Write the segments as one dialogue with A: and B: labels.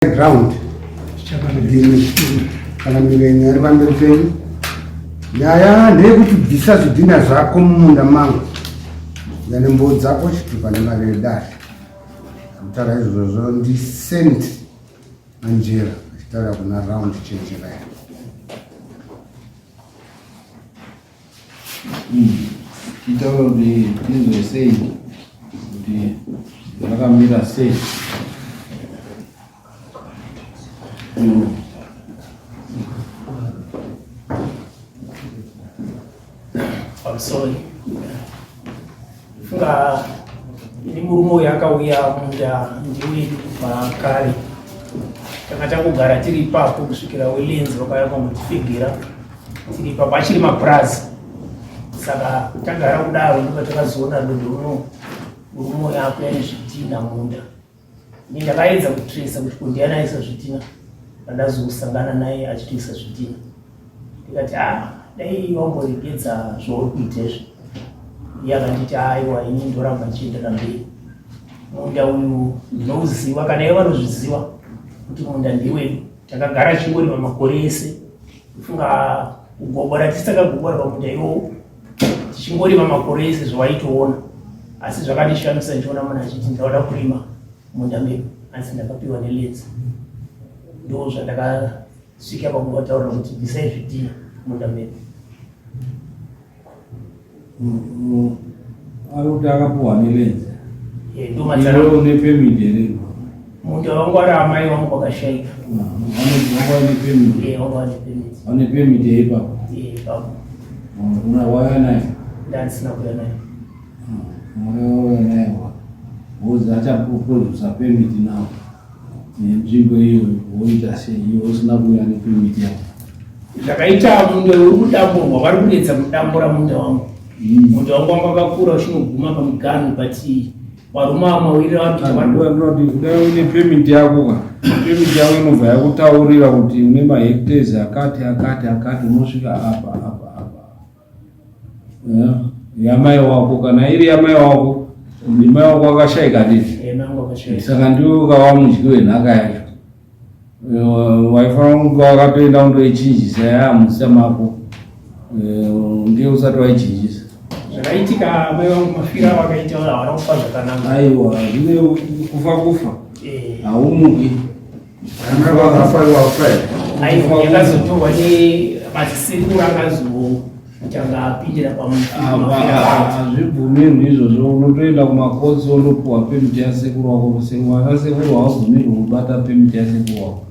A: Ground ndimi kana mirenye ari pamberi penyu. Nyaya ndeyekuti bvisa zvidhina zvako mumunda mangu yane mboo dzako chitupa nemari yedare. Akutaura izvozvo ndisent Manjera achitaura kuna Round Chenjerai.
B: Chitaura kuti tinzwe sei kuti zvakamira sei.
C: I'm sorry. Funga ini murume uyu akauya munda ndiwedu kubva kare. Tanga tangogara tiri ipapo kusvikira welenzi vakauya kwambotifigira. Tiri ipapo achiri mapurazi. Saka tagara kudaro ndipo takazoona rwendo runo murume uyu akuya nezvidhina munda. Ini ndakaedza kutracer kuti ko ndiani aisa zvidhina pandazosangana naye achitoisa zvidhina. Ndikati ah dai wamboregedza zvauri kuita izvi. Iye akanditi aiwa ini ndoramba ndichienderera mberi. Munda uyu ndinouziva kana ivo vanozviziva kuti munda ndewedu. Takagara chingorima makore ese. Kufunga kugobora tisakagobora pamunda iwowo tichingorima makore ese zvawaitoona asi zvakandishamisa ndichiona munhu achiti ndinoda kurima munda medu asi ndakapiwa nelenzi ndo zvandakasvika pakuvataurira kuti bvisai zvidhina munda medu.
B: Ari kuti akapuwa nelenzi. Iwe une permit here?
C: Munda wangu ari amai wangu vakashaika.
B: Wanga une permit?
C: Eh, wanga une permit.
B: Une permit yeipapo?
C: Eh, ipapo.
B: Una waya nayo?
C: Ndandisina kuya nayo.
B: Waya nayo. Wozi achaproducer permit now. Nenzvimbo iyo woita sei iwe usina kuuya nepermit yako?
C: Zvakaita munda uri kudamburwa, vari kunetsa kudambura munda wangu. Munda wangu wanga wakakura uchinoguma pamuganhu but varume ava mawiriro vari kuita vari
B: Kudai une permit yako ka, permit yako inobva yakutaurira kuti une mahectares akati akati akati unosvika apa apa apa. Yamai wako kana iri yamai wako ndimai wako akashaika ndizvo, saka ndiwe ukava mudyi wenhaka yacho waifanira kunge wakatoenda kundoichinjisa yaamuzita mako ndiye usati waichinjisa.
C: Zvakaitika amai vangu mafira avakaita havana kufa zvakanaka.
B: Aiwa, zvine kufa kufa haumuki.
C: Aiwa, yakazotorwa nemazisekuru akazotanga apindira
B: pamuzvibvumirwi izvozvo. Unotoenda kumakotsi wondopuwa pemiti yasekuru wako. Vana sekuru havabvumirwi kubata pemiti yasekuru wako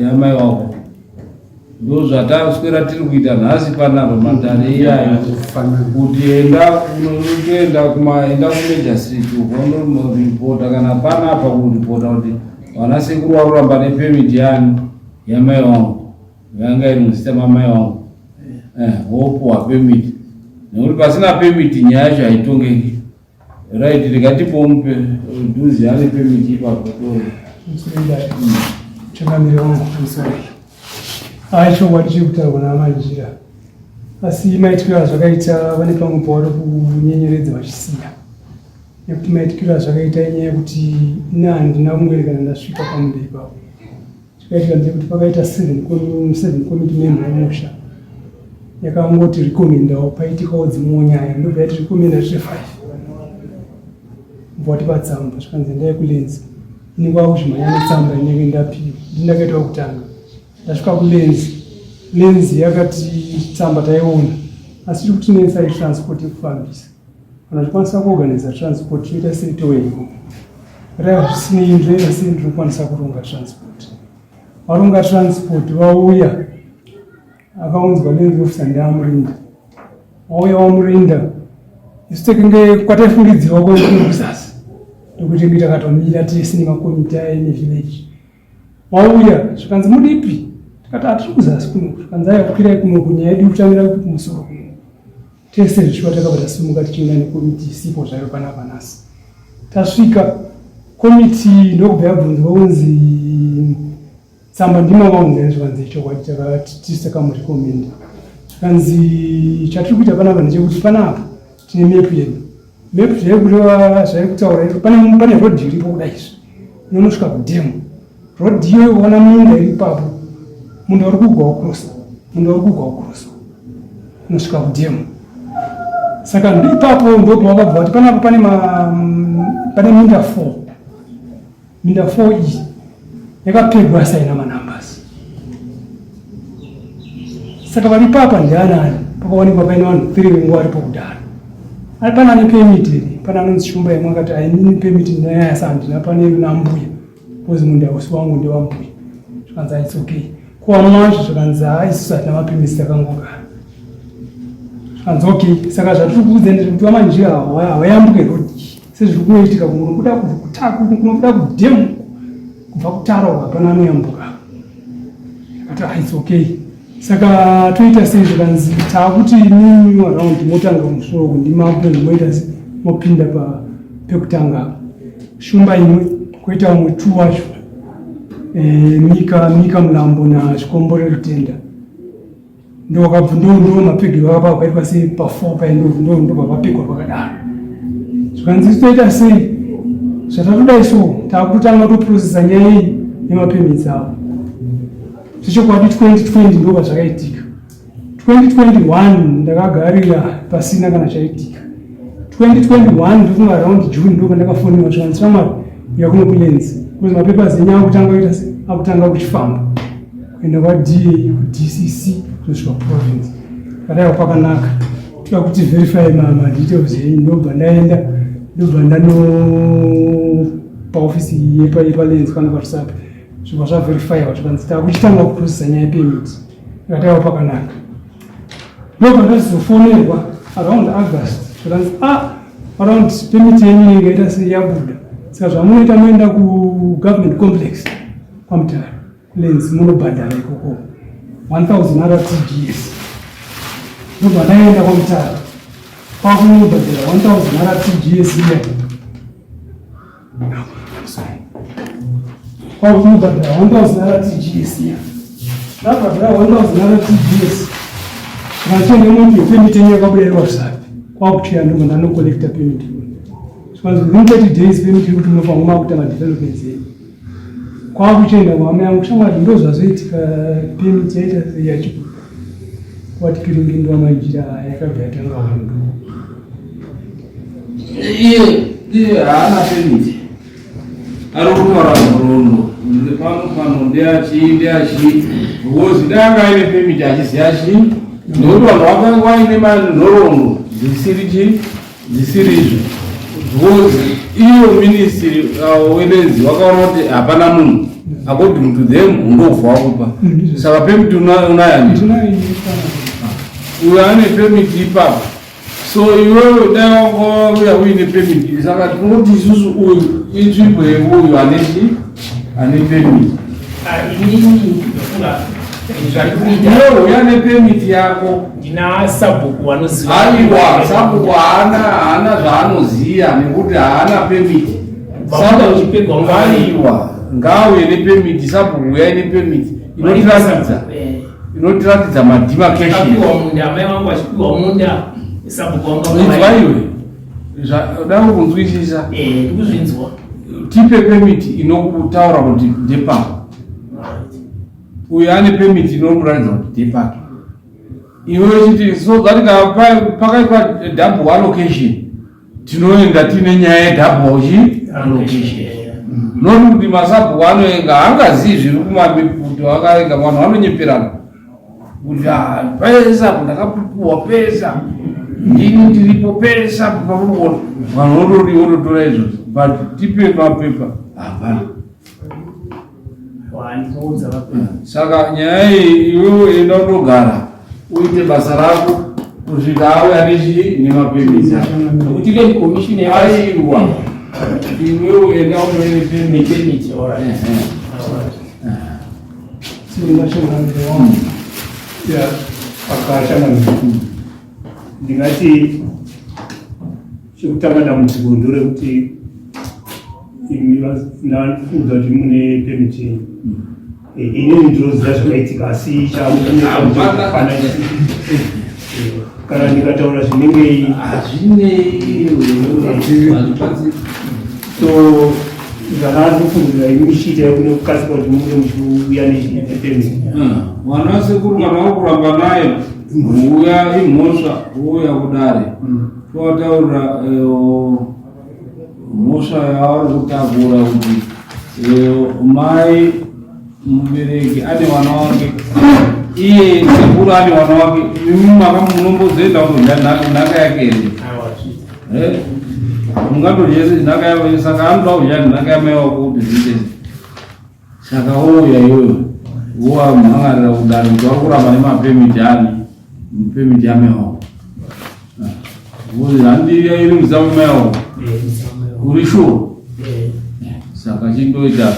B: yamai wako. Ndo zvataswera tiri kuita nhasi panapa matare iyayo kuti enda unotoenda kuma enda kumeja street uko unoripota kana panapa kuripota kuti vana sekuru varuramba nepemiti yani yamai wangu yanga iri muzita mamai wangu, wopuwa pemiti nekuti pasina pemiti nyaya yacho haitongeki. Right, ndikatipo mupe dhuzi ane pemiti ipapo to.
D: Changamire wangu, I'm sorry. Hai, chokwadi chiri kutaurwa naManjira, asi maitikiro azvakaita vane pamwe pavari kunyenyeredza vachisiya, nekuti maitikiro azvakaita inyaya yekuti ini handina kungoerekana ndasvika pamunda ipapo. Chakaitika ndechekuti pakaita seven committee member yemusha yakangoti recomendawo paitikawo dzimwewo nyaya, ndobva yati recommenda tiri 5 mbwa tsamba, zvikanzi endai kulenzi. Ini kwakuzvimhanya netsamba inenge ndapiwa, ndindakaita kutanga ndasvika kulenzi. Lenzi yakati tsamba taiona, asi tiri kutinetsai transport yekufambisa. Kana uchikwanisa kuorganiza transport toita sei touya ikoko. Raiva zvisinei, ndinoita sei, ndinokwanisa kuronga transport. Varonga transport vauya, akaunzwa lenzi officer ndiamurinda. Wauya wamurinda, isu tekenge kwataifungidzirwa kwekuzasi ndokuti nge takatomira tese nemakomiti aya nevillage. Wauya zvikanzi mudipi, tikati hatiri kuzasi kuno. Zvikanzi aya kwirai kuno, kunyaya yedu ikutangira kumusoro kuno. Tese zvichiva takabva tasimuka tichienda nekomiti isipo zvayo panapa nhasi. Tasvika komiti ndokubva yabvunzwa kunzi tsamba ndima vaunza zvikanzi chokwadi takatisi takamurekomenda. Zvikanzi chatiri kuita panapa ndechekuti panapa tine mepu yedu. Mepu zvairi kureva zvairi kutaura pane road iripo kudai izvi inonosvika kudhemu. Road iyoyo ukaona minda iri ipapo, munda uri kugwa wokrosa, munda uri kugwa wokrosa unosvika kudhemu. Saka ipapo ndopawakabva kuti panapa pane pane minda 4. Minda 4 iyi yakapegwa asaina manumbers. Saka vari papa ndianani? Pakawanikwa paine vanhu 3 venguva varipo kudhara. Ari pana ane permit here? Pana anonzi Shumba yemwe akati ainini permit ndinayo asi handina, pane nambuya because munda usi wangu ndewambuya. Zvikanzi it's okay. Ko vamwe vacho zvikanzi haa isusu hatina mapermits takangogara. Zvikanzi okay, saka zvatiri kuudza ndezvekuti vamanjira havayambuke road iyi sezviri kunoitika kunobuda kunobuda kudhemu kubva kutara uko hapana anoyambuka. Akati ah, it's okay. Saka toita sei? Zvikanzi taakuti imimi around motanga kumusoro uku ndimapo moita sei mopinda pa pekutanga shumba imwe koita vamwe two wacho Mika Mika Mlambo naZvikomborero Tenda ndowakabva ndo ndo mapegero akapa akaitwa sei pa 4 pai ndo ndo ndo papapegwa pakadaro. Zvikanzi isu toita sei zvatatodai so takutanga toprocessa nyaya iyi nemapermits avo. Zvechokwadi 2020 ndo pazvakaitika. 2021 ndakagarira pasina kana chaitika. 2021 ndofunga around June ndo pandakafoniwa zvikanzi shamwari uya kuno kuLens because mapapers enyu akutanga kuita se akutanga kuchifamba kuenda kwaDA kuDCC kuzosvika province. Kadaiwa pakanaka toda kuti verify madetails enyu. Ndobva ndaenda, ndobva ndano paofisi yepaLens pano paRusape, zvibva zvaverifyiwa zvikanzi takuchitanga kuprocessa nyaya yepermit. Ndikataiwa pakanaka. Ndobva ndazofonerwa around August zvikanzi ah, around permit yenyu inenge yaita sei yabuda, saka zvamunoita moenda kugovernment complex kwaMutare kuLens munobhadhara ikoko 1000 RTGS. Ndobva ndaenda kwaMutare kwakunobhadhara 1000 RTGS iya, kwakunobhadhara 1000 RTGS iya. Ndabhadhara 1000 RTGS vachienda moti permit yenyu yakabuda iri WhatsApp kwakuchiya, ndobva ndanocollecta permit. Zvikanzi within 30 days permit iri kuti munofanira makuita madevelopments enyu. Kwakuchienda kuhama yangu, shamwari, ndo zvazoitika, permit yaita yachibuda kwati piringindwa majira yakabva yatanga hondo.
B: Iye haana permit, ari kutaura nhoroondo pano pano ndeachii ndeachii because dai anga aine permit achiziva chii, nekuti vanhu vakanga vaine manhoroondo dzisiri chii, dzisiri izvo, because iyo ministry weLands vakaona kuti hapana munhu according to them, undobva wakupa. Saka permit unayani? Uyo ane permit ipapo. So iwewe dai wanga uya uine permit. Saka tinoti isusu uyu inzvimbo yeuyu ane chi ane permit.
C: Ah, inini ndofunga zvari kuita
B: iwe uya nepermit yako.
C: Ndina sabhuku vanoziva.
B: Aiwa, sabhuku haana zvaanoziva nekuti haana permit.
C: Vamuda uchipegwa
B: Aiwa, ngauye nepermit. Sabhuku uyai nepermit inotiratidza inotiratidza mademarcation.
C: Akapiwa munda, amai vangu vachipiwa munda, sabhuku wanga.
B: Inzwa iwe, da kunzwisisa.
C: Ndikuzvinzwa.
B: Tipe permit inokutaura kuti ndepako. Uyo ane permit inomuratidza kuti ndepake. Iwe uchiti so that pakaitwa double allocation, tinoenda tiine nyaya yedouble chi allocation, noti kuti masabhuku anoenga haangazivi zviri kumamiputo akaenga. Vanhu vanonyeperana kuti ah, pesa apo ndakapuwa pesa, ndini ndiripo pesa pamuona vanhu votori vototora izvozvo, but tipe mapepa hapana.
C: Ndikuudza vapepa.
B: Saka nyaya iyi, iwewe enda undogara uite basa rako kusvika auya nechii nemapermits ako.
C: Nekuti Land Commission
B: Aiwa, iwewe enda unone permit.
C: Permit, alright. Alright.
D: Sindashangamire wangu.
E: Ya, pakashangamira ndingati chekutanga dambudziko nderekuti imi ndakuudza kuti mune permit yenyu. Inini ndinoziva zvakaitika, asi chaana kana ndikataura zvinenge
B: Hazvinei, hazvibatsiri.
E: So Zvandinofungira ini muchiita nekukasika kuti munge muchiuya nepemiti.
B: Mwana wasekuru kana uri kuramba naye uya imhosva uya kudare towataurira eh, mhosva yavari kutakura kuti eh, mai mubereki ane wana wake iye sekuru ane wana wake imi maka munombozoenda kundodya nhaka yake here? Eh, mungatodya nhaka yavo saka anoda kudya nhaka yamai wako kuti zviite saka ouya iwewe wowamhangarira kudaro kuti vari kuramba nemapemiti ani mapemiti amai wako. Handiya iri muzamu mai wako uri sure saka chindoita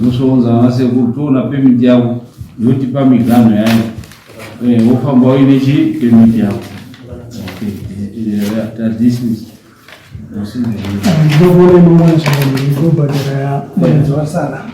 B: unosvounza nasekuru toona pemiti yako yotipa miganho yayo eh, wofamba uine chi pemiti yako. Tadismiss.
D: Ndinokuona mangwana zvakadini ndobhadhara mwedzi wasara.